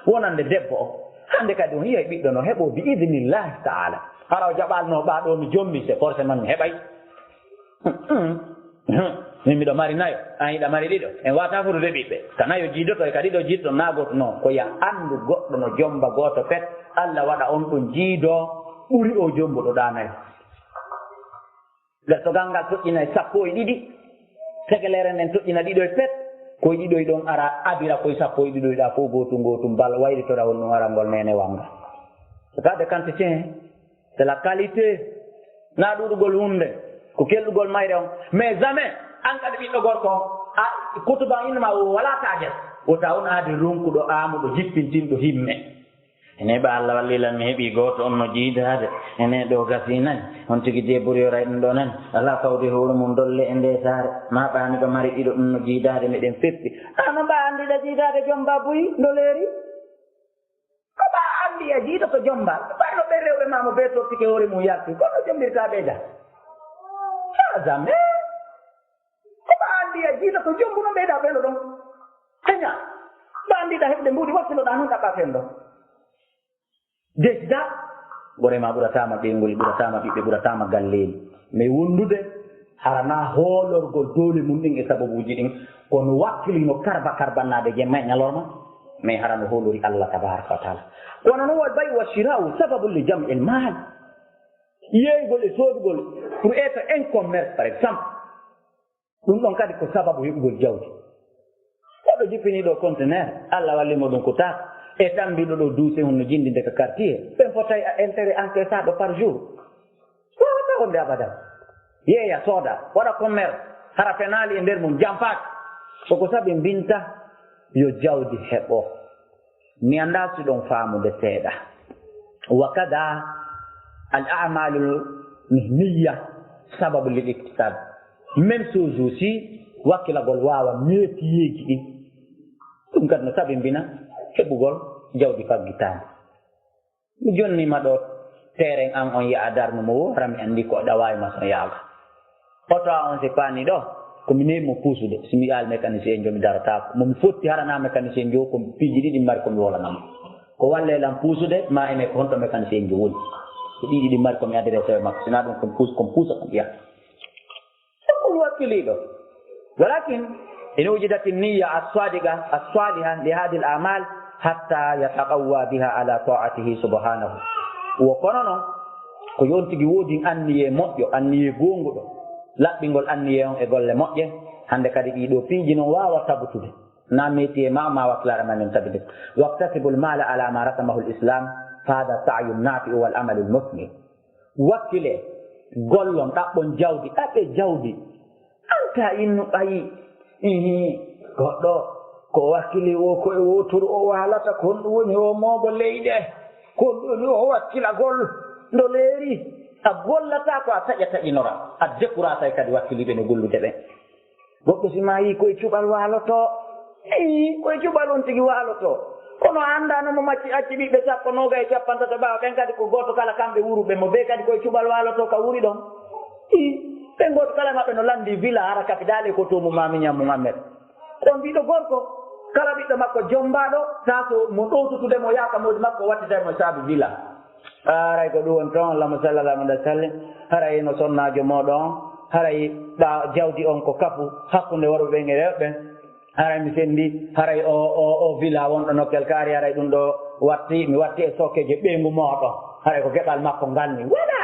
wonande debbo on. Hannde kadi on yi'ay ɓiɗɗo no heɓoo bi idnillahi ta'ala. Hara o jaɓalno ɓaa ɗoo mi jommi, c'est forcément mi heɓay. Min miɗo mari nayo, an hiɗa mari ɗiɗo. En wata fotude ɓiɓɓe. Ka nayo jiidoto e ka ɗiɗo jiidoto na gooto non. Ko ya anndu goɗɗo no jomba gooto pet, Allah waɗa on ɗon jiido ɓuri o jombuɗo ɗaa nayo. Ngal to gangal toƴƴinay sappo e ɗiɗi, segelere nden toƴƴina ɗiɗo e pet, koye ɗiɗo e ɗon ara abira koye sappo e ɗiɗo e ɗaa fof gootum gootum bal waylitora on ɗum arangol nene wanga. C'est pas de quantité, hein. C'est la qualité. Na ɗuɗugol hunde, ko kelɗugol mayre on. Mais jamais, an kadi ɓiɗɗo gorko on, a kutuba innama o wala taƴat. Wota on aadi ronkuɗo aamuɗo jippintinɗo himme. Ene ɓa Allah walli lan mi heɓi gooto on no jiidaade. Ene ɗo gasi nani. On tigi deburiyoray ɗum ɗo nani. Ala fawde hoore mum dolle e nde saare. Ma ɓa miɗo mari ɗiɗo ɗum no jiidaade meɗen feppi. Ano ɓa anndi ɗa jiidaade jomba buyi ndo leeri? Ko ɓa anndi a jiidoto jomba. Ɓayno ɓe rewɓe ma mo be tottike hoore mum yalti. Kono jombirta ɓeyda. Pas jamais. Ko ɓa anndi a jiidoto jombu no ɓeyda ɓeydo ɗon. Kenya. Ɓa anndi ɗa heɓde mbuuɗi wakkilo ɗa non ɗaɓɓa fen ɗon. Déjà, gorema ɓuratama ɓeyngol, ɓuratama ɓiɓɓe, ɓuratama galleeli. Mais wondude harana hoolorgol doole mum ɗin e sababuuji ɗin, kono wakkilino karba karbannaade jemma e ñalorma, mais harano hoolori Allah tabaraka wa taala. Kono no wal bay wa shira'u sababun li jam'il mal. Yeeygol e soodugol pour être un commerce, par exemple. Ɗum ɗon kadi ko sababu heɓugol jawdi. Goɗɗo jippiniiɗo conteneur, Allah walli mo ɗum ko taako. E tambiɗo ɗo duuse hun no jindinde ka quartier. Ɓen fottay a intérêt encaissaaɗo par jour. Wawata wonde abadan. Yeeya, sooda, waɗa commerce, hara fenaali e nder mum, jampaaki. Ko ko sabi mbinta yo jawdi heɓo. Mi anndaa si ɗon faamude seeɗa. Wa kada al a'malul mihniya sababu lil iktisab. Même chose aussi, wakkilagol waawa métier ji ɗin. Ɗum kadi no sabimbina heɓugol jawdi faggitaandi. Mi jonnima ɗo terrain an on yaha darnu mo wo, hara mi anndi ko ɗawaay mason yaaga. Oto a on si paani ɗo, ko mi newi mo puusude. Si mi yaali mécanicien jo, mi darataako. Mo mi fotti harana mécanicien jo, ko piiji ɗiɗi mari ko mi wolanamo. Ko walle lan puusude, ma ene ko honto mécanicien jo woni. Ko ɗiɗi ɗi mari ko mi adresse e makko. Sina ɗum ko puus-, ko puusa ko mbiya. Ko ɗum wakkiliɗo. Walakin, in wujidat niyya as-sadiqa, as-saliha li hadhihi al-a'mal hatta yataqawwa biha ala ta'atihi subhanahu. Wo kono non, ko yo on tigi woodin anniye moƴƴo, anniye goonguɗo, laɓɓingol anniye on e golle moƴƴe, hannde kadi ɗii ɗoo piiji non waawa tabutude. Na meeti e ma, ma wakkilare ma nden tabitete. Waktasibul mala ala ma rasamahu al-islam, fa hada sa'yun nafi'u wal amalul muslim. Wakkile, gollon, ɗaɓɓon jawdi, ɗaɓɓe jawdi. Anta innu ɓayi, ihi, goɗɗo, ko wakkili wo ko e woturu o waalata, ko honɗum woni o moobo leyɗe, ko honɗum woni o wakkilagol ndo leeri. A gollata ko a taƴa taƴinora, a dekurata e kadi wakkiliɓe no gollude ɓen. Goɗɗo si maayii, ko e cuɓal waalotoo. Eyi, ko e cuɓal on tigi waalotoo. Kono a anndaa no mo macci acci ɓiɓɓe sappo, noogay, cappantato ɓaawo ɓen kadi ko gooto kala kamɓe wuruɓe mo, ɓe kadi ko e cuɓal waalotoo ka wuri ɗon. Ii, ɓen gooto kala e maɓɓe no lanndii villa hara kapidaali ko to mo maami ñam mum Ahmed. Ko on ɓiɗɗo gorko, kala ɓiɗɗo makko jommbaaɗo, taa so mo ɗowtutude mo yaaka moodi makko, wattitay mo e saabi villa. Haray ko ɗum woni toon, Allahumma salli ala Muhammad wa sallim. Haray no sonnaajo mooɗon on, haray ɓa-, jawdi on ko kafu hakkunde worɓe ɓen e rewɓe ɓen. Haray mi senndi, haray o, o, o villa wonɗo nokkel kaari, haray ɗum ɗo watti, mi watti e sokkeeje ɓeyngu mooɗon. Haray ko geɓal makko ngal ni. Voilà!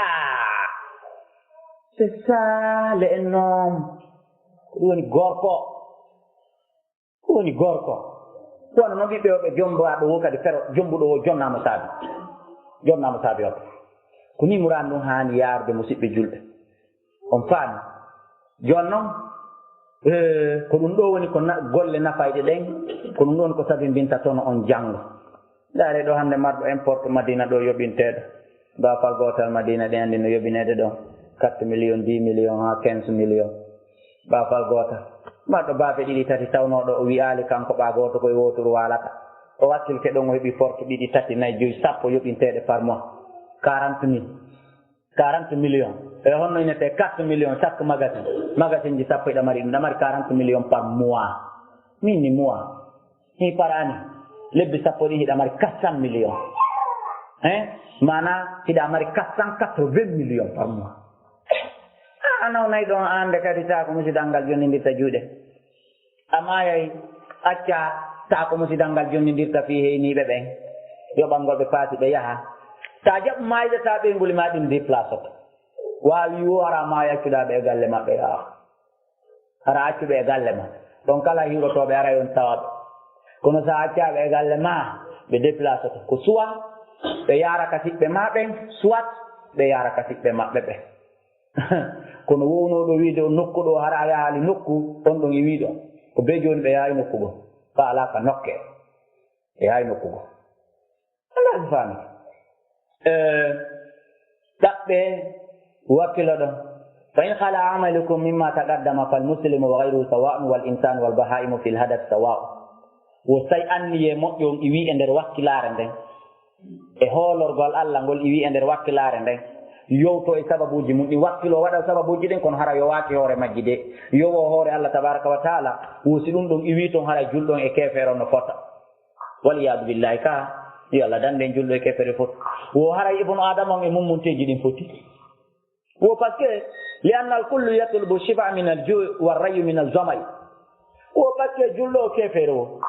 C'est ça, le homme. Ko ɗum woni gorko. Ko woni gorko? Kono noon ɓiɓɓe o ɓe jomba ɗo wo kadi fero, jombuɗo o jonnaama saabi. Jonnaama saabi on. Ko ni muraan ɗum haani yaarude musidɓe julɓe. On faami? Jooni noon, eh, ko ɗum ɗo woni ko na-, golle nafayɗe ɗen, ko ɗum ɗo woni ko sabi mbinta tono on janngo. Ndaare ɗo hannde marɗo importe Madina ɗo yoɓinteeɗo. Baafal gootal Madina ɗen anndi no yoɓineede ɗon. Quatre millions, dix millions haa quinze millions. Baafal gootal. Marɗo baafe ɗiɗi tati tawnooɗo o wiyaali kanko ɓaa gooto ko e wooturu waalata. O wakkilke ɗon, o heɓi porte ɗiɗi, tati, nayi, joyi, sappo yoɓinteeɗe par mois. Quarante mille. Quarante millions. E honno inete quatre millions chaque magasin? Magasin ji sappo hiɗa mari ɗum, hiɗa mari quarante millions par mois. Min ni mois. Ni par année. Lebbi sappo ɗin hiɗa mari quatre cent millions. Hein? Mana hiɗa mari quatre cent quatre-vingts millions par mois. A nawnay ɗon annde kadi taa ko musidal ngal jonnindirta juuɗe. A maayay, acca taa ko musidal ngal jonnindirta fii heyniiɓe ɓen. Yoɓangol ɓe paasi ɓe yaha. Taa jaɓu maayɓe taa ɓeynguli maa ɗin déplacé. Waawi wo hara maayi accuɗaa ɓe e galle maɓɓe yaha. Hara accu ɓe e galle ma. Ɗon kala hiwrotooɓe aray on tawa ɓe. Kono so a accaa ɓe e galle ma, ɓe déplacé ko soit ɓe yaara ka siɓɓe ma ɓen, soit ɓe yaara ka siɓɓe maɓɓe ɓen. Kono wownooɗo wiide o nokku ɗo hara a yahaali nokku, on ɗon e wiiɗo. Ko bee jooni ɓe yahaali nokku goo. Ka alaa ka nokke. Ɓe yahaali nokku goo. Alaa ko faami. Eh, ɗaɓɓe wakkilo ɗon. Fa in khala amalukum mimma taqaddama fal muslimu wa ghayruhu sawa'un wal insanu wal bahaimu fil hadath sawa'un. Wo say anniye moƴƴo on iwi e nder wakkilaare nden. E hoolorgol Allah ngol iwi e nder wakkilaare nden. Yowto e sababuuji mum ɗin, wakkilo waɗa sababuuji ɗin, kono hara yowaaki hoore majji de. Yowo hoore Allah tabaraka wa taala, wo si ɗum ɗon iwi ton hara julɗo on e keefeero no fota. Wal iyadu billahi ka, yo Allah dande en julɗo e keefeero fota. Wo haray ibnu Adama on e mummunteeji ɗin foti. Wo parce que, li anna al kullu yatlubu shiba min al ju' wa rayu min al zamai. Wo parce que julɗo o keefeero wo.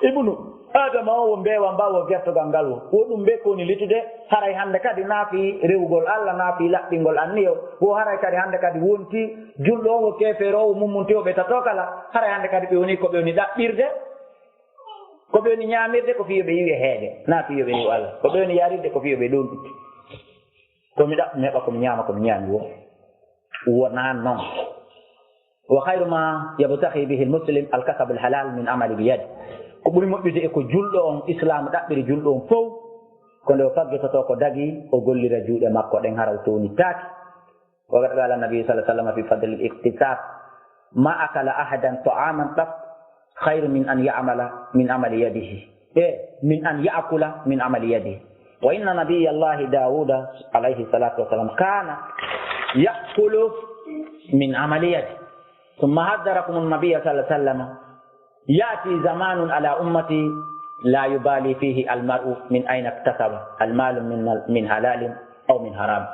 Ibnu Adama o wo mbeewa mba wo gertogal ngal wo. Wo ɗum mbe ko woni litude, haray hannde kadi naafi rewugol Allah, naafi laɓɓingol anniyo. Wo haray kadi hannde kadi wonti julɗo o wo keefeero o wo mummunti o ɓe tato kala. Haray hannde kadi ɓe woni ko ɓe woni ɗaɓɓirde. Ko ɓe woni ñaamirde ko fii yo ɓe iwi e heege. Naa fii yo ɓe iwi Allah. Ko ɓe woni yarirde ko fii yo ɓe ɗonɗude. Ko mi ɗaɓɓi mi heɓa, ko mi ñaama, ko mi ñaami wo. Wonaa non. Wa khayru ma yabtaghi bihi al-muslim al-kasab al-halal min amali bi yadi. Ko ɓuri moƴƴude e ko julɗo on, Islaam ɗaɓɓiri julɗo on fow, ko nde o faggitoto ko dagi, o gollira juuɗe makko ɗen hara o townittaaki. Wa qad qala an-nabi sallallahu alaihi wasallam fi fadl al-iktisab, ma akala ahadan ta'aman qat khayru min an ya'mala min amali yadihi. Eh, min an ya'kula min amali yadihi. Wa inna nabiyallahi Dawuda alayhi salatu wa salam kana ya'kulu min amali yadi. Thumma hadharakum an-nabiy sallallahu alayhi wasallam, ya'ti zamanun ala ummati la yubali fihi al-mar'u min ayna iktasaba al-malu min, min halalin aw min haram.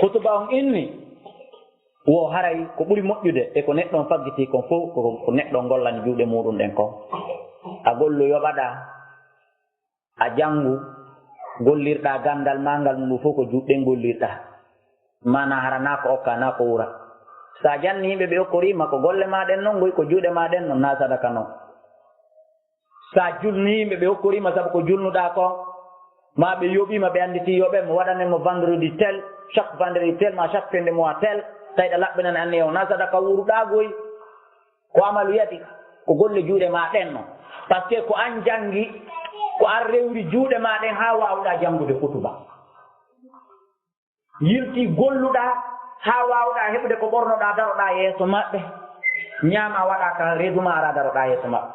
Khutba on inni, wo haray ko ɓuri moƴƴude e ko neɗɗo on faggiti kon fow, ko, ko neɗɗo on gollani juuɗe muɗum ɗen kon. A gollu yoɓaɗa, a janngu, gollirɗa ganndal ma ngal, ɗum fow ko juuɗe ɗen gollirɗa. Mana hara na ko okka, na ko wura. Sa janni yimɓe ɓe okkorima ko golle ma ɗen non, ngoy ko juuɗe ma ɗen non, na sadaka non. Sa julni yimɓe ɓe okkorima sabu ko julnuɗa kon, ma ɓe yoɓima ɓe annditi yoɓe mo waɗane mo vendredi tel, chaque vendredi tel ma chaque fin de mois tel, tawi ɗa laɓɓinani anniya o, na sadaka wuruɗa goy. Ko amalu yadi, ko golle juuɗe ma ɗen non. Parce que ko an janngi, ko an rewri juuɗe ma ɗen ha wawɗa janngude kutuba. Yilti golluɗa ha wawɗa heɓude ko ɓornoɗa, daroɗa yeeso maɓɓe. Ñaama waɗa ka reedu ma, ara daroɗa yeeso maɓɓe.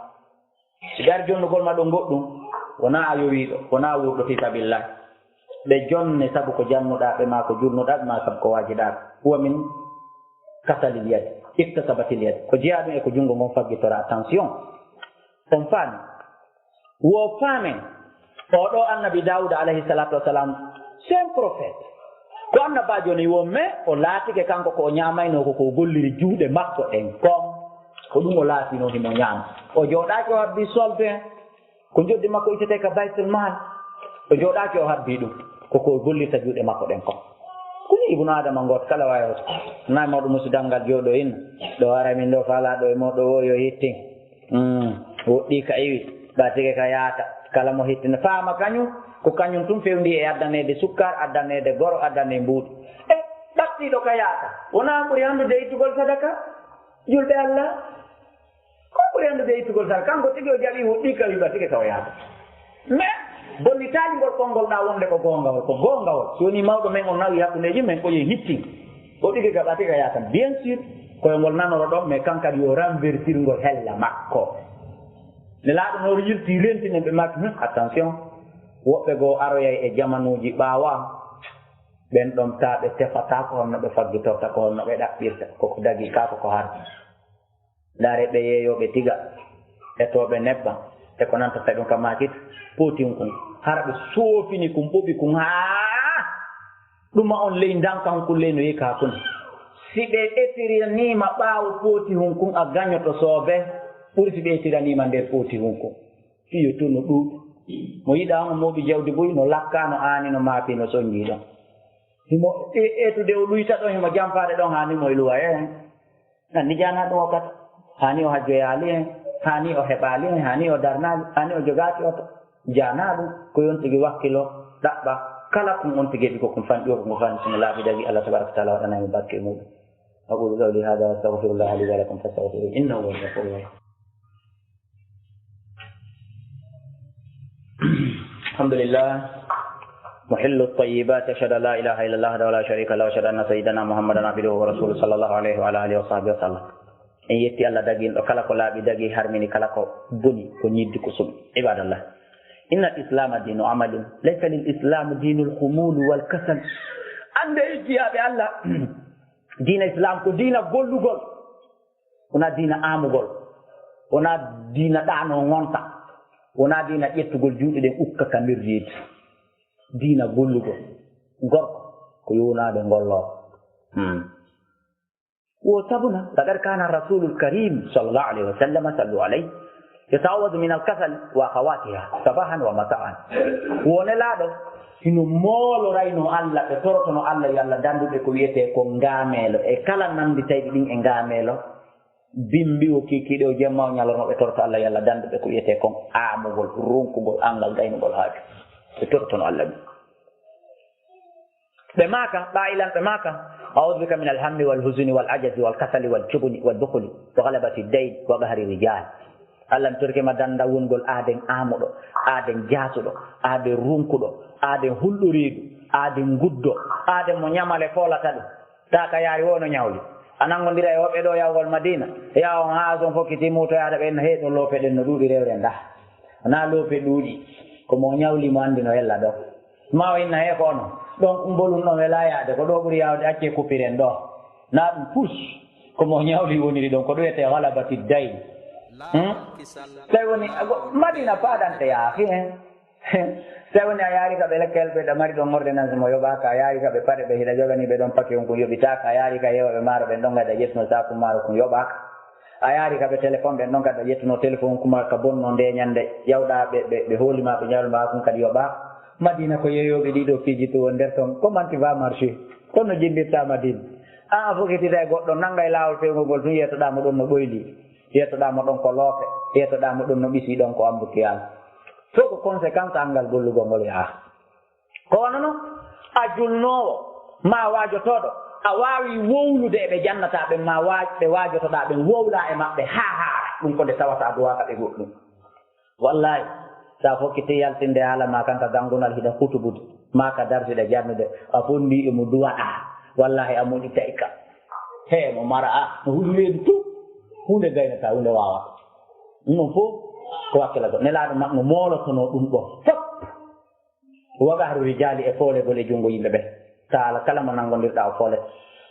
Si ɓe ari jonnugol ma ɗon goɗɗum, wona a yowiiɗo, wona a wuurɗo fi sabilillah. Ɓe jonne sabu ko jannuɗa ɓe ma, ko julnuɗa ɓe ma, sabu ko waajiɗa ɓe. Huwa min kasalil yadi, iktasabatil yadi. Ko jeyaa ɗum e ko junngo ngon faggitora. Attention. On faami? Wo faamen. O ɗo annabi Dawuda alayhi salatu wassalam, c'est un prophète. Ko annabaajo ni wo, mais o laatike kanko ko o ñaamayno ko ko golliri juuɗe makko ɗen kon. Ko ɗum o laatino himo ñaama. O jooɗaaki o habbi solde. Ko joddi makko ittete ka Baytul Mal. O jooɗaaki o habbi ɗum. Ko ko gollirta juuɗe makko ɗen kon. Ko ni Ibnu Adama ngoto kala wawi hoto. Nay mawɗo musidal ngal jooɗo inna. Ɗo ara min ɗo fala ɗo e mo ɗo wo yo hittin. Hmm, woɗɗi ka iwi, ba tigi ka yaata. Kala mo hittina faama kañum, ko kañum tun fewndi e addaneede sukkar, addaneede goro, addaneede mbuuɗi. E ɓattiiɗo ka yaata, wonaa ɓuri hanndude ittugol sadaka? Julɓe Allah, ko ɓuri hanndude ittugol sadaka? Kanko tigi o jaɓi woɗɗi ka iwi, ba tigi ka o yaata. Mais bonnitaali ngol konngol ɗa wonde ko goongawol, ko goongawol. Si woni mawɗo men on nawi hakkundeeji men, ko yo hittin. O tigi ka ɓati ka yaata. Bien sûr, koyo ngol nanoro ɗon, mais kankadi yo renversir ngol hella makko. Nelaaɗo noon yilti rentini ɓe, maaki, "Hmm, attention, woɓɓe goo aroyay e jamanuuji ɓaawa, ɓen ɗon taa ɓe tefataa ko honno ɓe faggitorta, ko honno ɓe ɗaɓɓirta, ko ko dagii kaa ko ko harmi." Ndaare ɓe yeeyooɓe tiga, etooɓe nebbam, e ko nanta tawi ɗum ka maakit, pootiwun kun. Hara ɓe soofini kun, ɓuɓi kun haa ɗuma on ley ndankan kun ley no yeka kun. Si ɓe etiraniima ɓaawo pootihun kun a gañoto soobe, ɓuri si ɓe etiraniima nder pootihun kun. Fiyo tun no ɗuuɗi. Mo yiɗaa on mooɓi jawdi buy, no lakkaa, no aani, no maapi, no sonjii ɗon. Himo e-, etude o luyta ɗon, himo jampaade ɗon haa ni mo e luwa, eh. Anndi jaanaa ɗum o kata. Haa ni o hajjoyaali en, haa ni o heɓaali en, haa ni o darnaali, haa ni o jogaaki oto. Jaanaa ɗum, ko yon tigi wakkilo, ɗaɓɓa, kala kun on tigi heɓi ko kun fanɗi, o ko kun fanɗi, so no laaɓi dagi, Allah tabaraka wa taala waɗana mo barke e muɗum. أقول قولي هذا وأستغفر الله لي ولكم فاستغفروه إنه هو الغفور الرحيم. الحمد لله محل الطيبات، أشهد أن لا إله إلا الله وحده لا شريك له، وأشهد أن سيدنا محمدا عبده ورسوله صلى الله عليه وعلى آله وصحبه وسلم. En yetti Allah daginɗo kala ko laaɓi dagi, harmini kala ko boni, ko ñiddi ko suɓi. عباد الله، إن الإسلام دين عمل، ليس للإسلام دين الخمول والكسل. Annde, jiyaaɓe Allah, diina Islam ko diina gollugol. Wonaa diina aamugol. Wonaa diina ɗaano ngonta. Wonaa diina ƴettugol juuɗe ɗen ukka ka nder reedu. Diina gollugol. Gorko ko yownaade ngolloo. Hmm. Wo sabuna, لقد كان الرسول الكريم صلى الله عليه وسلم، صلوا عليه، يتعوذ من الكسل وأخواتها صباحا ومساء. Wo Nelaaɗo hino mooloraynoo Allah, ɓe torotono Allah, yo Allah danndu ɓe ko wiyetee ko ngaameelo, e kala nannditayɗi ɗin e ngaameelo, bimbi o, kiikiiɗe o, jemma o, ñalorma, ɓe toroto Allah, yo Allah danndu ɓe ko wiyetee kon aamugol, ronkugol anngal, gaynugol haaju. Ɓe torotono Allah ɗum. Ɓe maaka, qaa'ilan, ɓe maaka, أعوذ بك من الهم والحزن والعجز والكسل والجبن والبخل وغلبة الدين وقهر الرجال. Allah, mi torike ma dannda wongol aaden aamuɗo, aaden jaasuɗo, aaden runkuɗo, aaden hulɗo reedu, aaden nguddo, aaden mo ñamale foolata ɗum. Taa ka yaari wo no ñawli. A nanngondira e woɓɓe ɗo yahugol Madiina, yaha on haa son fokkiti muutoyaade ɓe, inna hee ɗo loope ɗen no ɗuuɗi rewren ɗaa. Wonaa loope ɗuuɗi, ko mo ñawli mo anndi no ella ɗo. Ma o inna hee ko onon. Donc, mbolun ɗon welaa yaade, ko ɗo ɓuri yaawde, accee kuppiren ɗo. Na ɗum pus, ko mo ñawli woniri ɗon, ko ɗum wiyetee galabati dayn. Hmm? Tawi woni, ago-, Madina paadante yaaki hen. Tawi woni a yaari ka ɓe lekkel ɓe ɗamari ɗon ordonnance mo yoɓaaka, a yaari ka ɓe paɗe ɓe hiɗa jogani ɓe ɗon paquet on kun yoɓitaaka, a yaari ka yeewa ɓe maaro ɓen ɗon gada ƴettuno saaku maaro kun yoɓaaka. A yaari ka ɓe téléphone ɓen ɗon kadi a ƴettuno téléphone kuma ka bonno nde ñande ƴawɗa ɓe, ɓe, ɓe hooli ma ɓe ñawli ma kun kadi yoɓa. Madina ko yeeyooɓe ɗiɗo piiji to won nder ton. Comment tu vas marcher? Kono jimbirta Madina. A a fokkitita e goɗɗo nanga e laawol fewngol ngol tun yettoɗa mo ɗon no ɓoyli. Yettoɗa mo ɗon ko loope. Yettoɗa mo ɗon no ɓisi ɗon ko embouteillage. Fof ko conséquence angal gollugol ngol yaha. Ko wano non, a julnoowo, maa waajotooɗo, a waawi wowlude e ɓe jannataa ɓen, maa waaj-, ɓe waajotoɗaa ɓen, wowlaa e maɓɓe haa haara. Ɗum ko nde tawata a duwaaka ɓe goɗɗum. Wallaahi, so a fokkiti yaltinde haala maa kan ka ganngunal hiɗa hutubude, maa ka darsi hiɗa jannude, a fonndii e mo duwaɗaa. Wallaahi, a moɗi tawi ka. Hee, mo mara a, no huɗi reedu tun. Huunde gaynataa, huunde waawataa. Ɗum ɗon fof ko wakkilagol. Nelaaɗo maɓɓe mo moolotonoo ɗum ɗoo fof. Wa qahru rijaali, e foolegol e junngo yimɓe ɓe. Taala kala mo nanngondirɗaa o foole.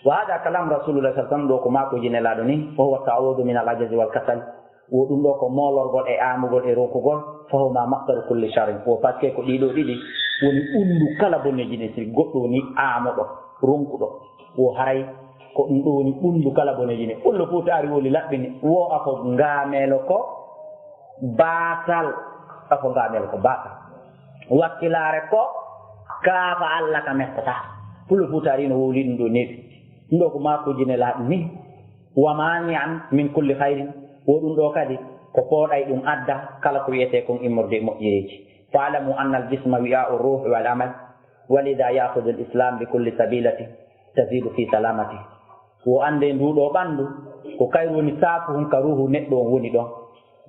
Wa hada kalam Rasulullah sallallahu alaihi wasallam, ɗo ko maakuuji Nelaaɗo ni, wa huwa ta'awudu min al ajazi wal kasal. Wo ɗum ɗo ko moolorgol e aamugol e ronkugol, fa huma maqtaru kulli sharrin. Wo paske ko ɗiɗo ɗiɗi woni ɓunndu kala boneeji ɗin. Si goɗɗo woni aamuɗo, ronkuɗo, wo haray ko ɗum ɗo woni ɓunndu kala boneeji ɗin. Pullo Fuuta ari woni laɓɓini, wo afo ngaameelo ko baasal, afo ngaameelo ko baasal. Wakkilaare ko kaafa Alla ka mettata. Pullo Fuuta ari no wowli ɗum ɗo neefi. Ɗum ɗo ko maakuuji Nelaaɗo ni. Wa maani'an min kulli khairin. Wo ɗum ɗo kadi ko pooɗay ɗum adda kala ko wiyetee kon immorde e moƴƴereeji. Fa'lamu anna al jisma wi'a'u ruhi wal amal. Walida ya'khudhu al islam bi kulli sabilatin tazidu fi salamati. Wo annde ndu ɗo ɓanndu ko kayru woni saaku hun ka ruhu neɗɗo on woni ɗon.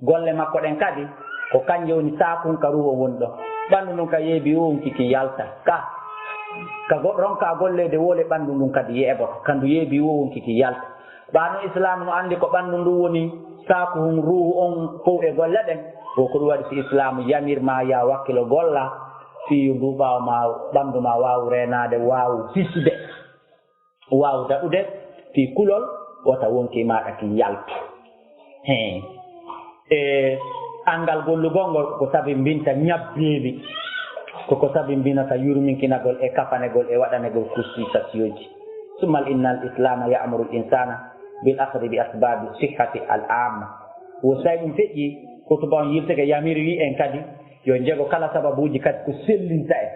Golle makko ɗen kadi ko kanje woni saaku hun ka ruhu on woni ɗon. Ɓanndu ndun ka yeebi wo wonki ki yalta. Ka, ka go-, ronka golleede wole ɓanndu ndun kadi yeeɓoto. Ka ndu yeebi wo wonki ki yalta. Ɓaano Islaam no anndi ko ɓanndu ndun woni saaku hun ruhu on fow e golle ɗen. Ko ko ɗum waɗi si Islaam yamir ma ya wakkilo golla, fii yo ndu ɓaawo ma, ɓanndu ma waawu reenaade, waawu hisude, waawu daɗude, fii kulol, wota wonki maaɗa ki yaltu. Hee. E anngal gollugol ngol ko sabi mbinta ñabbeeli, ko ko sabi mbinata yurminkinagol e kafanegol e waɗanegol kusti sasiyooji. Summa innal Islaama ya'muru al insana bil akhdi bi asbabi sihhati al amma. Wo say ɗum feƴƴi, hutuba on yiltike yamiri wi en kadi yo njego kala sababuuji kadi ko sellinta en.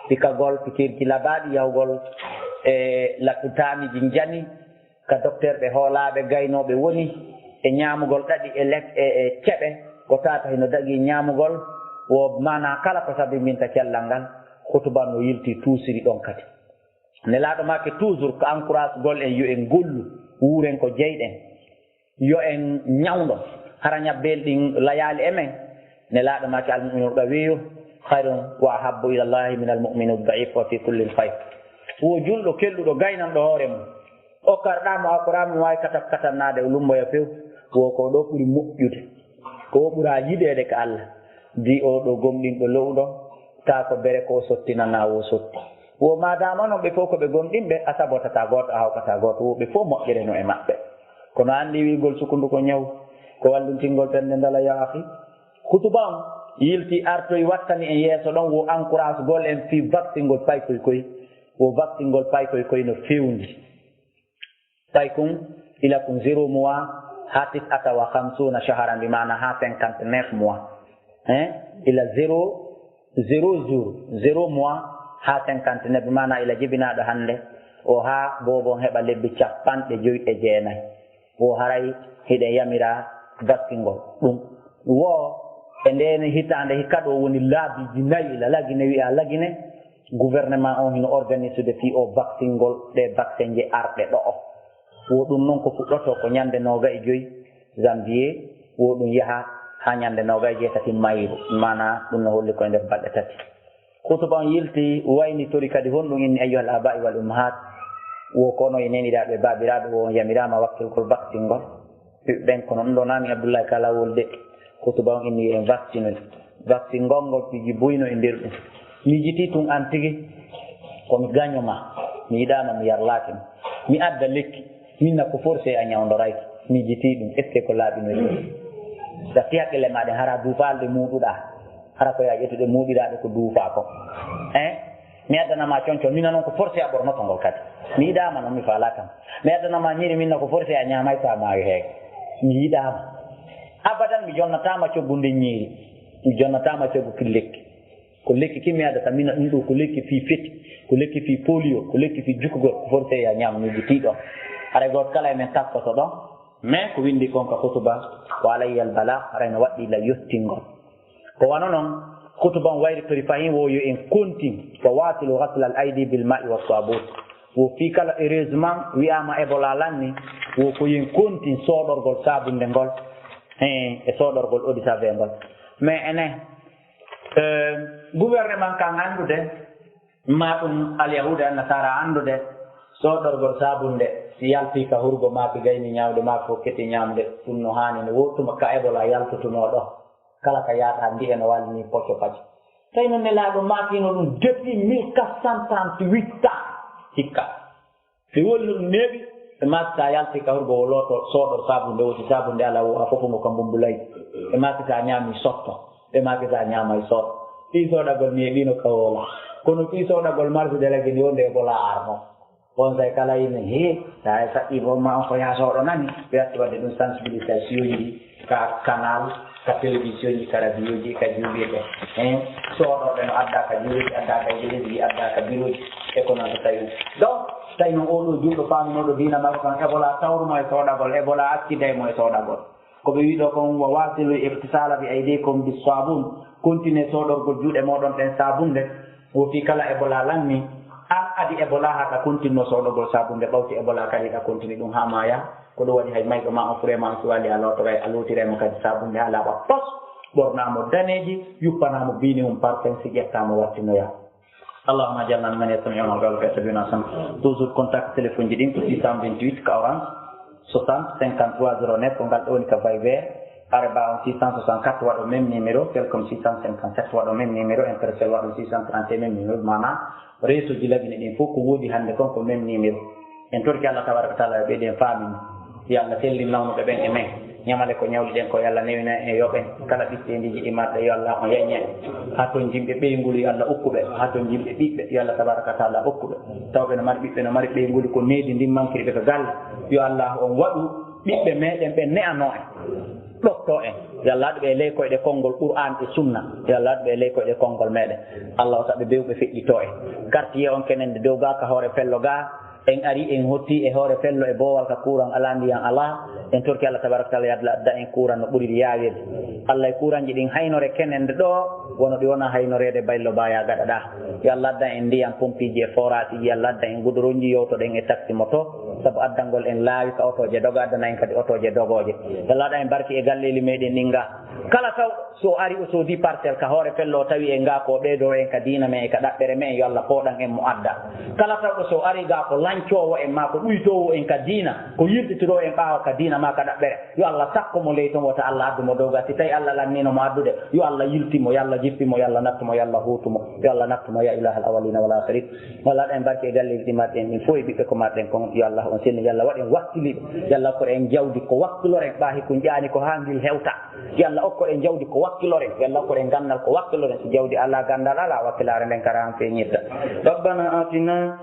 Pikagol, pikirji labaaɗi, yahugol e lapitaaniji njani, ka dokterɓe hoolaaɓe gaynooɓe woni, e ñaamugol ɗaɗi e lek-, e, e ceɓe, ko tata hino dagii ñaamugol, wo maanaa kala ko sabi mbinta cellal ngal, hutuba no yilti tuusiri ɗon kadi. Nelaaɗo maaki toujours ko encouragegol en yo en gollu, wuuren ko jeyɗen, yo en ñawndo, hara ñabbeel ɗin layaali e men. Nelaaɗo maaki almu'minu qawiyu khayrun wa ahabbu ila Allahi min almu'minu daif wa fi kullin khayr. Wo julɗo kelɗuɗo gaynanɗo hoore mum. O karɗaa mo, a koraa mo waawi katak katannaade, o lumboya few. Wo ko ɗo ɓuri moƴƴude. Ko o ɓuraa yiɗeede ka Allah. Di o ɗo gomɗinɗo lo'uɗo, taa ko bere ko o sottinanaa wo sotti. Wo maadaama non ɓe fof ko ɓe gomɗinɓe, a sabotataa gooto, a hawkataa gooto. Wo ɓe fof moƴƴere no e maɓɓe. Kono anndi wi'gol sukundu ko ñaw, ko wallintingol ɓernde ndala ya akhi. Hutuba on yilti artoy wattani en yeeso ɗon wo encouragegol en fii vaccingol paykoy koy. Wo vaccingol paykoy koy no fewndi. Paykun ila kun zéro mois haa tis'ata wa khamsuna shaharan, bi maana haa cinquante-neuf mois. Hein? Ila zéro, zéro jour, zéro mois haa cinquante-neuf, bi maana ila jibinaaɗo hannde o haa boobon heɓa lebbi capanɗe joy e jeenay. Wo haray hiɗen yamira vaccingol. Ɗum wo e ndeen hitaande hikka ɗo woni laabiiji nayi ila Lagine wi'a Lagine. Gouvernement on hino organisude fii o vaccingol ɗe vaccin je arɗe ɗo o. Wo ɗum non ko fuɗɗoto ko ñande nooga e joy janvier, wo ɗum yaha haa ñande nooga e jeetati mayru, maana ɗum no holli ko e nder balɗe tati. Hutuba on yilti wayni tori kadi honɗum inni ayyuhal aba'i wal ummahat, wo kono e neniraaɓe baabiraaɓe wo on yamiraama wakkilgol vaccingol. Ɓen kono ɗum ɗo naami Abdullahi Kala wolde. Hutuba on inni en vaccinoy. Vaccingol ngol fiji buyno e nder ɗum. Miijiti tun an tigi, ko mi gaño ma, mi yiɗaama mi yarlaaki ma. Mi adda lekki, min na ko forcé a ñawndorayki. Miijiti ɗum, est-ce que ko laaɓinoy ɗum? Gatti hakkille ma ɗen, hara duufaali ɗe muuɗuɗaa, hara ko yaa ƴettude muuɗiraaɗe ko duufaa ko. Hein? Mi addana ma concol, min na non ko forcé a ɓornoto ngol kadi. Mi yiɗaama non, mi faalaaka ma. Mi addana ma ñiiri, min na ko forcé a ñaamay so a maayi heege. Mi yiɗaama. Abadan mi jonnataama coggu nde ñiiri. Mi jonnataama coggu ki lekki. Ko lekki ki mi addata, min ɗum ɗo ko lekki fii feti, ko lekki fii polio, ko lekki fii jukugol, ko forcé ya ñaam ñuuji tii ɗon. Haray gooto kala e men takkoto ɗon, mais ko winndi kon ka hutuba, wa alayyal balagh, haray no waɗɗii la yottingol. Ko wano non, hutuba on wayritori fahin wo yo en kontin, wa wasilu ghasl al aydi bil ma'i was sabun. Wo fii kala heureusement wi'aama Ebola lanni, wo ko yo en kontin soɗorgol saabunde ngol, eh, e soɗorgol eau de javel ngol. Mais enen, Eh, gouvernement kan anndude, ma ɗum alyahuuda e annasara anndude, soɗorgol saabunde, si yalti ka hurgo maaki gayni ñaawde maaki fokkiti ñaamde, ɗum no haani no woɗɗuma ka Ebola yaltutunoo ɗo. Kala ka yaaɗa mbi'e no walni pocco paji. Tawi noon Nelaaɗo maakino ɗum depuis mille quatre cent trente-huit ans hikka. Ɓe woni no ɗum neeɓi, ɓe maaki sa yalti ka hurgo wo looto soɗor saabunde, woti saabunde alaa wo a fofungo ka mbumbulay. Ɓe maaki sa ñaami sotto, ɓe maaki sa ñaamay sotto. Fii soɗagol neeɓino ka woola. Kono fii soɗagol marsude lagini wonde e bola arno. On say kala ine he, sa e saɗɗi bo ma on ko yaa soɗo nani, ɓe watti wadde ɗum sensibilisation ji. Ka canal, ka télévision ji, ka radio ji, ka juulirɗe. Hein? Soɗorɗe no adda ka juulirɗe, adda ka église ji, adda ka bureau ji, e ko non so tawi. Donc, tawi noon oo ɗoo julɗo faaminooɗo diina makko kan, Ebola tawrumo e soɗagol, Ebola acciday mo e soɗagol. Ko ɓe wiɗo kon, wa wasilu ightisala bi aydikum bis sabun, continue soɗorgol juuɗe moɗon ɗen sabunde, Wo fii kala Ebola lanni, an adi Ebola haɗa kontinno soɗogol saabunde, ɓawti Ebola kadi ɗa kontini ɗum haa maaya. Ko ɗum waɗi hay mayɗo ma on furee ma on si wali a lootoray, a lootiray mo kadi saabunde haa laaɓa pos, ɓornaa mo daneeji, yuppana mo biini mum parfum si ƴettaa mo wattinoya. Allahumma ij'alna mimman yastami'una al-qawla fayattabi'una ahsana. Toujours contact téléphone ji ɗin ko six cent vingt-huit ka Orange, soixante cinquante-trois zéro neuf, ko ngal ɗo woni ka Viber. Araba on six cent soixante-quatre waɗo même numéro, Telcom six cent cinquante-sept waɗo même numéro, Intercell waɗo six cent trente même numéro, maanaam réseau ji labini ɗin fof ko woodi hannde kon ko même numéro. En torki Allah tabaraka taala yo ɓeyden faamini. Yo Allah sellin nawnuɓe ɓen e men. Ñamale ko ñawliɗen ko yo Allah newina en e yoɓen. Kala ɓitteendiiji ɗi marɗe yo Allah on yaññe en. Haa ton jimɓe ɓeynguuli yo Allah okkuɓe. Haa ton jimɓe ɓiɓɓe yo Allah tabaraka taala okkuɓe. Tawɓe no mari ɓiɓɓe no mari ɓeynguuli ko needi ndin mankiri ɓe ka galle. Yo Allah on waɗu ɓiɓɓe meɗen ɓe ne'anoo en. Ɗoftoo en. Yo Allah waɗu ɓe e ley koyɗe konngol Qur'an e Sunna. Yo Allah waɗu ɓe e ley koyɗe konngol meɗen. Allah o saɓe bewɓe feƴƴitoo en. Quartier on kenen nde dow ga ka hoore fello ga. En ari en hotti e hoore fello e boowal ka kuuran alaa ndiyan alaa. En torki Allah tabaraka taala yo Allah adda en kuuran no ɓuriri yaaweede. Allah e kuuranji ɗin haynore kenen nde ɗo wono ɗi wona haynoreede baylo baya gaɗa ɗa. Yo Allah adda en ndiyan pompiiji e foraaseji, yo Allah adda en gudoronji yowtoɗen e taxi moto. Sabu addangol en laawi ka otooje doga, addana en kadi otooje dogooje. Yo Allah waɗa en barki e galleeli meɗen ɗin ga. Kala taw so ari o soodi parcelle ka hoore fello tawi e ga ko ɓeydoo en ka diina men e ka ɗaɓɓere men yo Allah pooɗan en mo adda. Kala taw ɗo so ari ga ko lancoowo en ma ko ɗuytoowo en ka diina, ko yiltitiro en ɓaawo ka diina ma ka ɗaɓɓere, yo Allah sakko mo ley ton wota Allah addu mo dow ga. Si tawi Allah lannino mo addude, yo Allah yilti mo, yo Allah jippi mo, yo Allah nattu mo, yo Allah huutu mo, yo Allah nattu mo ya ilahal awwalina wal akhirin. Yo Allah waɗa en barke e galleeji ɗi marɗen ɗin fof e ɓiɓɓe ko marɗen kon. Yo Allah on selli, yo Allah waɗ en wakkiliɓe. Yo Allah okkor en jawdi ko wakkiloren ɓaahi kun ƴaani ko haa ngil hewta. Yo Allah okkor en jawdi ko wakkiloren. Yo Allah okkor en ganndal ko wakkiloren. So jawdi alaa, ganndal alaa, wakkilaare nden kara han feeñirta. ربنا آتنا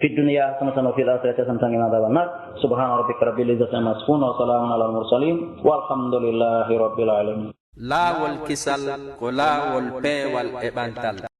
في الدنيا حسنة وفي الآخرة حسنة وقنا عذاب النار. سبحان ربك رب العزة عما يصفون وسلام على المرسلين والحمد لله رب العالمين. Laawol kisal ko laawol peewal e ɓantal.